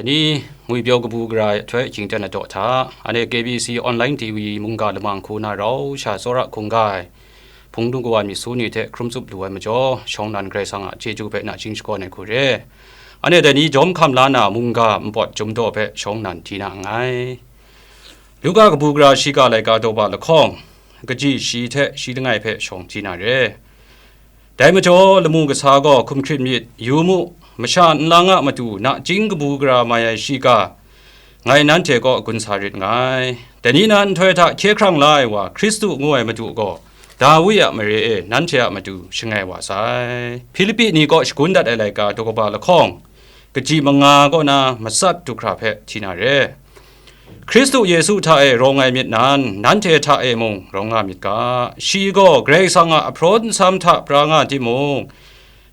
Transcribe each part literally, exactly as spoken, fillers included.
Dai ni ngwi pyaw kabu gara ai ahtoi hkying ten adaw hta, anhte K B C online T V mungga lamang hku na rau sha tsawra hkungga ai hpung du kawa myit su ni hte hkrum tsup lu ai majaw, shawng nan Karai Kasang a chyeju hpe nachying shakawn ai hku re. Anhte dai ni jawm hkam la na mungga npawt chyum daw hpe shawng nan di na nngai. Luka kabu gara shiga laika daw ba lahkawng, kaji shi hte shi langai hpe shawng di na re. Dai majaw, lamu kasa gaw hkum hkrit myit, yu mu, masha nlang a matu nachying kabu gara mai ai shiga, ngai nanhte kaw gun sa rit nngai. Dai ni na nhtoi hta hkye hkrang la ai wa, Hkristu ngu ai Madu gaw, Dawi a mare e nanhte a matu shangai wa sai. Hpilipi ni kaw shagun dat ai laika daw kaba lahkawng, kaji manga kaw na matsat du hkra hpe hti na re. Hkristu Yesu hta e rawng ai myit nan, nanhte hta e mung rawng nga myit ga. Shi gaw Karai Kasang a ahpraw nsam hta pra nga timung,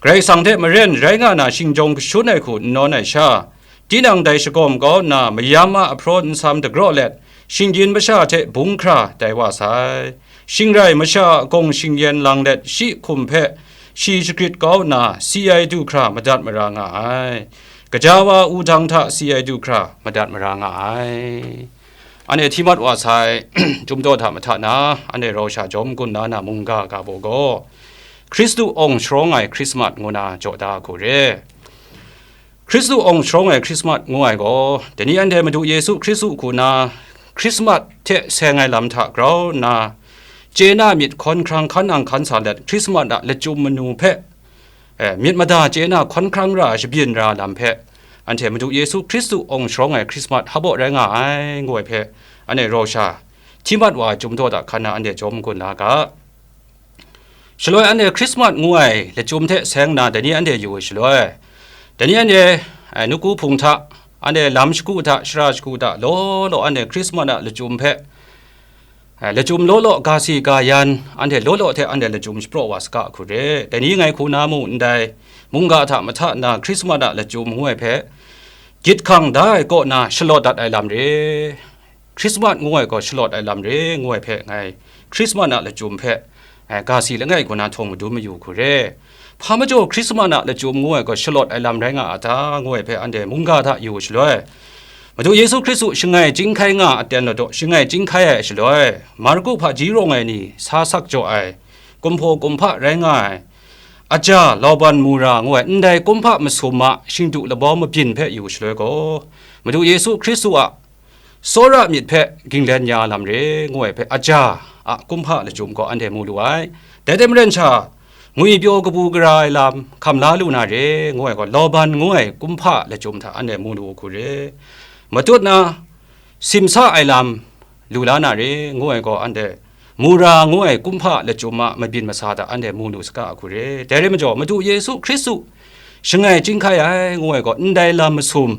Karai Kasang hte maren rai nga na shingjawng kashun ai hku n nawn ai sha, tinang dai shagawm kau nna mayam a ahpraw nsam dagraw let, shinggyim masha hte bung hkra tai wa sai. Shing rai masha a gawng shingyen lang let shi hkum hpe shi shagrit kau nna, si ai du hkra madat mara nga ai. Gaja wa wudang hta si ai du hkra madat mara nga ai. Anhte hti mat wa sai, Chyum daw hta mahta na, anhte rau sha jawm gun la na mungga ga baw gaw, Hkristu awng sharawng ai Hkrismat ngu na jaw da hku re. Hkristu awng sharawng ai Hkrismat ngu ai gaw, dai ni anhte Madu Yesu Hkristu hku na Hkrismat hte seng ai lam hta grau nna, chye na myit hkawn hkrang hkan ang hkan sa let, Hkrismat a lachyum manu hpe, eh, myit mada chye na hkawn hkrang ra shabyin ra lam hpe, anhte Madu Yesu Hkristu awng sharawng ai Hkrismat hpaw rai nga ai, ngu ai hpe, anhte rau sha hti mat wa ai Chyum daw hta hkan na anhte jawm gun la ga. Shaloi anhte Hkrismat ngu ai lachyum hte seng nna dai ni anhte yu ai shaloi, dai ni anhte, eh, nawku hpung hta, anhte lam shagu hta, shara shagu hta, law law anhte Hkrismat a lachyum hpe, eh, lachyum law law, ga si ga yan, anhte law law hte anhte lachyum shapraw wa saga hku re. Dai ni ngai hku na mu ndai, mungga hta mahta na Hkrismat a lachyum ngu ai hpe, gyit hkang da ai kaw na shalawt dat ai lam re. Hkrismat ngu ai gaw shalawt ai lam re, ngu ai hpe ngai Hkrismat a lachyum hpe, eh, ga si langai kaw na htawng madun mayu hku re. Hpa majaw Hkrismat a lachyum ngu ai gaw shalawt ai lam rai nga a ta, ngu ai hpe anhte mungga hta yu shaloi, Madu Yesu Hkristu shangai chyinghkai nga aten law daw, shangai chyinghkai ai shaloi, Marku hpaji rawng ai ni sa sak jaw ai, kumhpaw kumhpa rai nga ai, aja, lauban, mura ngu ai ndai kumhpa masum a shingdu labau mabyin hpe yu shaloi gaw, Madu Yesu Hkristu a tsawra myit hpe ginglen ya lam re, ngu ai hpe aja a kumhpa lachyum gaw anhte mu lu ai. Dai hte maren sha, ngwi pyaw kabu gara ai lam hkam la lu na re, ngu ai gaw, lauban ngu ai kumhpa lachyum hta anhte mu lu hku re. Matut na, simsa ai lam lu la na re, ngu ai gaw, anhte mura ngu ai kumhpa lachyum a mabyin masa hta anhte mu lu saga hku re. Dai rai majaw, Madu Yesu Hkristu shangai chyinghkai ai, ngu ai gaw, ndai lam masum,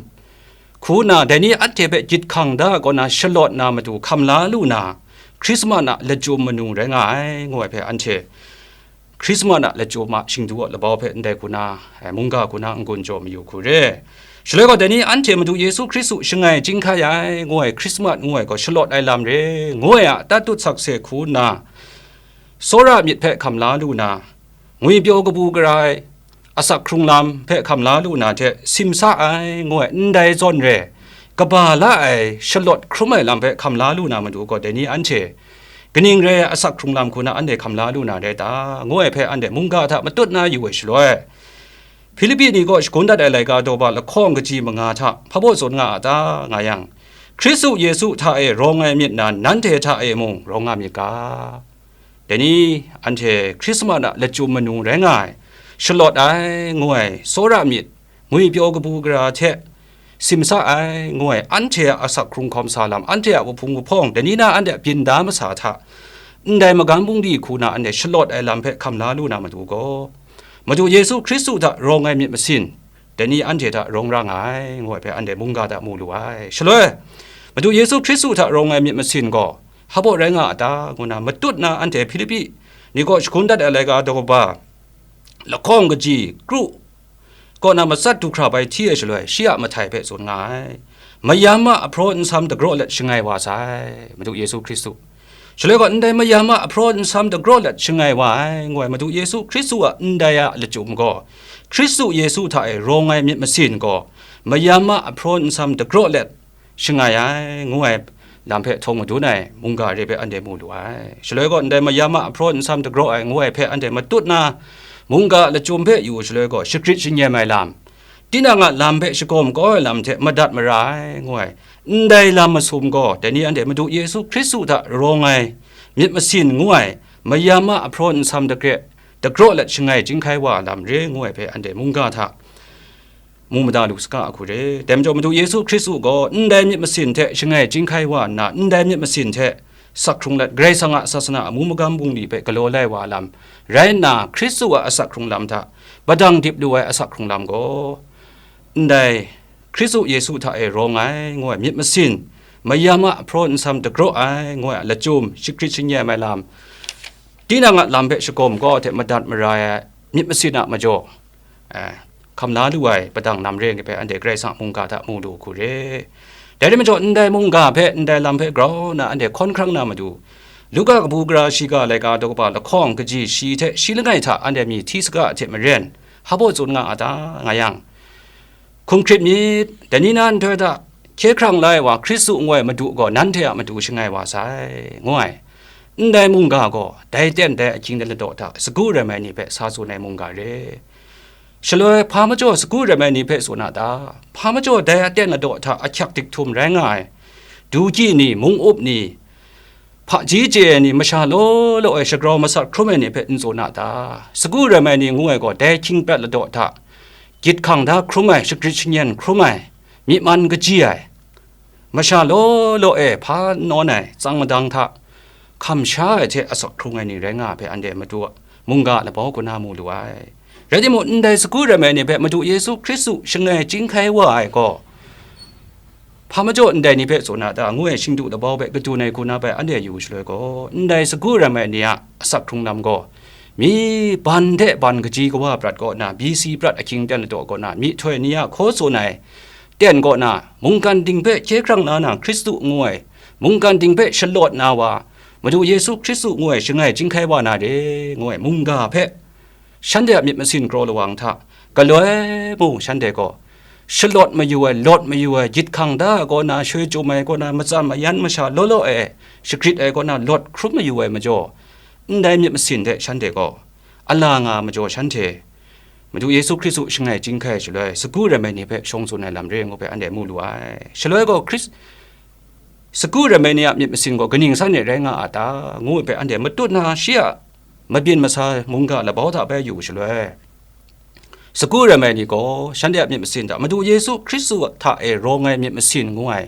hku na, dai ni anhte hpe gyit hkang da ai kaw na shalawt na matu hkam la lu na, Hkrismat a lachyum manu rai nga ai, ngu ai hpe anhte Hkrismat a lachyum a shingdu a labau hpe ndai hku na, eh, mungga hku na n-gun jaw mayu hku re. Shaloi gaw, dai ni anhte Madu Yesu Hkristu shangai chyinghkai ai, ngu ai Hkrismat ngu ai gaw shalawt ai lam re, ngu ai a tatut sakse hku nna, tsawra myit hpe hkam la lu na, ngwi pyaw kabu gara ai, asak hkrung lam hpe hkam la lu na hte simsa ai, ngu ai ndai zawn re, kaba la ai shalawt hkrum ai lam hpe hkam la lu na matu gaw, dai ni anhte kaning rai ai asak hkrung lam hku na anhte hkam la lu na rai ta, ngu ai hpe anhte mungga hta matut na yu ai shaloi, Hpilipi ni kaw shagun dat ai laika daw ba lahkawng kaji manga hta hpa baw tsun nga a ta, nga yang, Hkristu Yesu hta e rawng ai myit nan, nanhte hta e mung rawng nga myit ga. Dai ni anhte Hkrismat a lachyum manu rai nga ai, shalawt ai, ngu ai tsawra myit, ngwi pyaw kabu gara hte simsa ai, ngu ai anhte a asak hkrung hkawm sa lam, anhte a wuhpung wuhpawng, dai ni na anhte a byin da masa hta, ndai magam bungli hku na anhte shalawt ai lam hpe hkam la lu na matu gaw, Madu Yesu Hkristu hta rawng ai myit masin, dai ni anhte hta rawng ra nga ai, ngu ai hpe anhte mungga hta mu lu ai. Shaloi, Madu Yesu Hkristu hta rawng ai myit masin gaw, hpa baw rai nga a ta, ngu na matut na anhte Hpilipi ni kaw shagun dat ai laika daw kaba, lahkawng kaji, kru, kaw na matsat du hkra bai hti ai shaloi, shi a mahtai hpe tsun nga ai. Mayam a ahpraw nsam dagraw let shangai wa sai, Madu Yesu Hkristu. Shaloi gaw, ndai mayam a ahpraw nsam dagraw let shangai wa ai, ngu ai Madu Yesu Hkristu a ndai a lachyum gaw, Hkristu Yesu hta e rawng ai myit masin gaw, mayam a ahpraw nsam dagraw let shangai ai, ngu ai lam hpe htawng madun ai mungga re hpe anhte mu lu ai. Shaloi gaw, ndai mayam a ahpraw nsam dagraw ai ngu ai hpe anhte matut na, mungga lachyum hpe yu shaloi gaw, shagrit shingyen ai lam, tinang a lam hpe shagawm kau ai lam hte madat mara ai, ngu ai. Ndai lam masum gaw, dai ni anhte Madu Yesu Hkristu hta rawng ai myit masin ngu ai, mayam a ahpraw nsam dagre, dagraw let shangai chyinghkai wa lam re ngu ai hpe anhte mungga hta mu mada lu saga a hku re. Dai majaw Madu Yesu Hkristu gaw ndai myit masin hte shangai chyinghkai wa nna, ndai myit masin hte sak hkrung let Karai Kasang a sasana amu magam bungli hpe galaw lai wa lam rai nna, Hkristu a asak hkrung lam hta padang dip lu ai asak hkrung lam gaw, ndai Hkristu Yesu hta e rawng ai, ngu ai myit masin, mayam a ahpraw nsam dagraw ai, ngu ai lachyum, shagrit shingyen ai lam, tinang a lam hpe shagawm kau hte madat mara ai myit masin a majaw, eh, hkam la lu ai padang lam re ai hpe anhte Karai Kasang mungga hta mu lu hku re. Dai rai majaw, ndai mungga hpe, ndai lam hpe grau nna anhte hkawn hkrang na matu, Luka kabu gara shiga laika daw kaba lahkawng kaji shi hte shi langai hta anhte myi hti saga hte maren, hpa baw tsun nga a ta, nga yang, hkum hkrit myit, dai ni na nhtoi hta hkye hkrang la ai wa Hkristu ngu ai Madu gaw nanhte a matu shangai wa sai, ngu ai. Ndai mungga gaw dai ten dai ahkying de ladaw hta sagu rem ai ni hpe sa tsun ai mungga re. Shaloi hpa majaw sagu rem ai ni hpe tsun a ta? Hpa majaw dai aten ladaw hta ahkyak dik htum rai nga ai, du kyi ni, mung up ni, hpaji chye ai ni, masha law law e shagrau masat hkrum ai ni hpe n tsun a ta? Sagu rem ai ni ngu ai gaw dai hkying prat ladaw hta gyit hkang da hkrum ai, shagrit shingyen hkrum ai, myi man kaji ai, masha law law e hpa n nawn ai, tsang madang hta hkam sha ai hte asak hkrung ai ni rai nga ai hpe anhte Madu a mungga labau kaw na mu lu ai. Rai timung, ndai sagu rem ai ni hpe Madu Yesu Hkristu shangai chyinghkai wa ai gaw, hpa majaw ndai ni hpe tsun a ta, ngu ai shingdu labau hpe kadun ai hku na bai anhte yu shaloi gaw, ndai sagu rem ai ni a asak hkrung lam gaw, mi ban hte ban kaji kawa prat kaw na, B C prat ahkying ten ladaw kaw na, myihtoi ni a hkaw tsun ai ten kaw na, mungkan ding hpe hkye hkrang la na, Hkristu ngu ai mungkan ding hpe shalawt na wa, Madu Yesu Hkristu ngu ai shangai chyinghkai wa na re, ngu ai mungga hpe, shanhte a myit masin kraw lawang hta galoi mung shanhte gaw shalawt mayu ai, lawt mayu ai, gyit hkang da ai kaw na, shoi chyum ai kaw na, matsan mayan masha law law e shagrit ai kaw na, lawt hkrum mayu ai majaw, ndai myit masin hte shanhte gaw a la nga ai majaw, shanhte Madu Yesu Hkristu shangai chyinghkai shaloi, sagu rem ai ni hpe shawng tsun ai lam re ngu hpe anhte mu lu ai. Shaloi gaw, Hkris-, sagu rem ai ni a myit masin gaw kaning san e rai nga a ta, ngu ai hpe anhte matut na, shi a mabyin masa mungga labau hta bai yu shaloi, sagu rem ai ni gaw shanhte a myit masin hta Madu Yesu Hkristu hta e rawng ai myit masin ngu ai,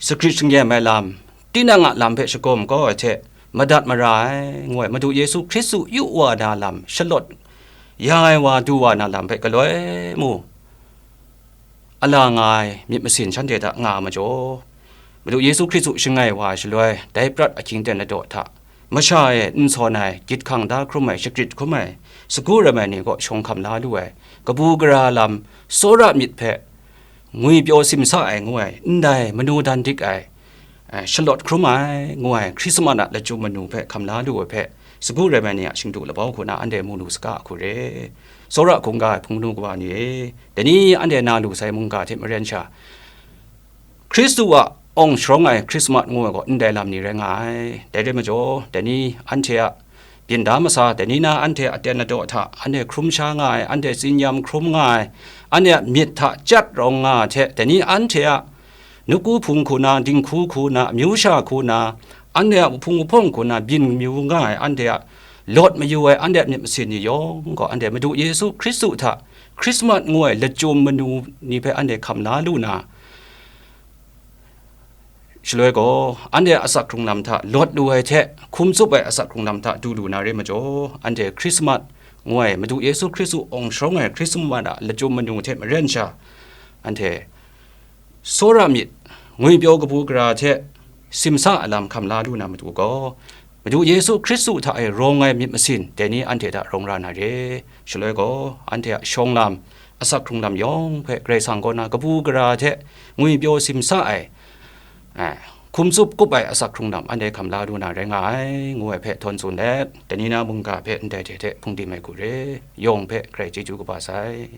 shagrit shingyen ai lam, tinang a lam hpe shagawm kau ai hte madat mara ai, ngu ai, Madu Yesu Hkristu yu wa na lam, shalawt ya ai wa du wa na lam hpe galoi mu a la nga ai myit masin shanhte hta nga ai majaw, Madu Yesu Hkristu shangai wa ai shaloi, dai prat ahkying ten ladaw hta masha e n sawn ai, gyit hkang da hkrum ai, shagrit hkrum ai, sagu rem ai ni kaw shawng hkam la lu ai, kabu gara lam, tsawra myit hpe ngwi pyaw simsa ai ngu ai, ndai manu dan dik ai, eh, shalawt hkrum ai ngu ai, Hkrismat a lachyum manu hpe hkam la lu ai hpe, sagu rem ai ni a shingdu labau hku na anhte mu lu saga a hku re. Tsawra hkungga ai hpung nu kawa ni e, dai ni anhte na lu sai mungga hte maren sha, Hkristu a awng sharawng ai Hkrismat ngu ai gaw ndai lam ni rai nga ai. Dai rai majaw, dai ni anhte a byin da masa, dai ni na anhte a aten ladaw hta anhte hkrum sha nga ai, anhte tsinyam hkrum nga ai, anhte a myit hta chyat rawng nga ai hte, dai ni anhte a nawku hpung hku na, dinghku hku na, amyu sha hku na, anhte a wuhpung wuhpawng hku na byin mayu nga ai, anhte a lawt mayu ai, anhte a myit masin ni yawng gaw, anhte Madu Yesu Hkristu hta Hkrismat ngu ai lachyum manu ni hpe anhte hkam la lu na, shaloi gaw, anhte a asak hkrung lam hta lawt lu ai hte, hkum tsup ai asak hkrung lam hta du lu na re majaw, anhte Hkrismat ngu ai, Madu Yesu Hkristu awng sharawng ai Hkrismat a lachyum manu hte maren sha, anhte tsawra myit, ngwipyaw kabu gara hte simsa a lam hkam la lu na matu gaw, Madu Yesu Hkristu hta e rawng ai myit masin, dai ni anhte hta rawng ra na re. Shaloi gaw, anhte a shawng lam, asak hkrung lam yawng hpe Karai Kasang kaw na kabu gara hte ngwipyaw simsa ai, eh, hkum tsup kup ai asak hkrung lam anhte hkam la lu na rai nga ai, ngu ai hpe htawn tsun let, dai ni na mungga hpe ndai hte hte hpungdim ai hku re, yawng hpe Karai chyeju kaba sai.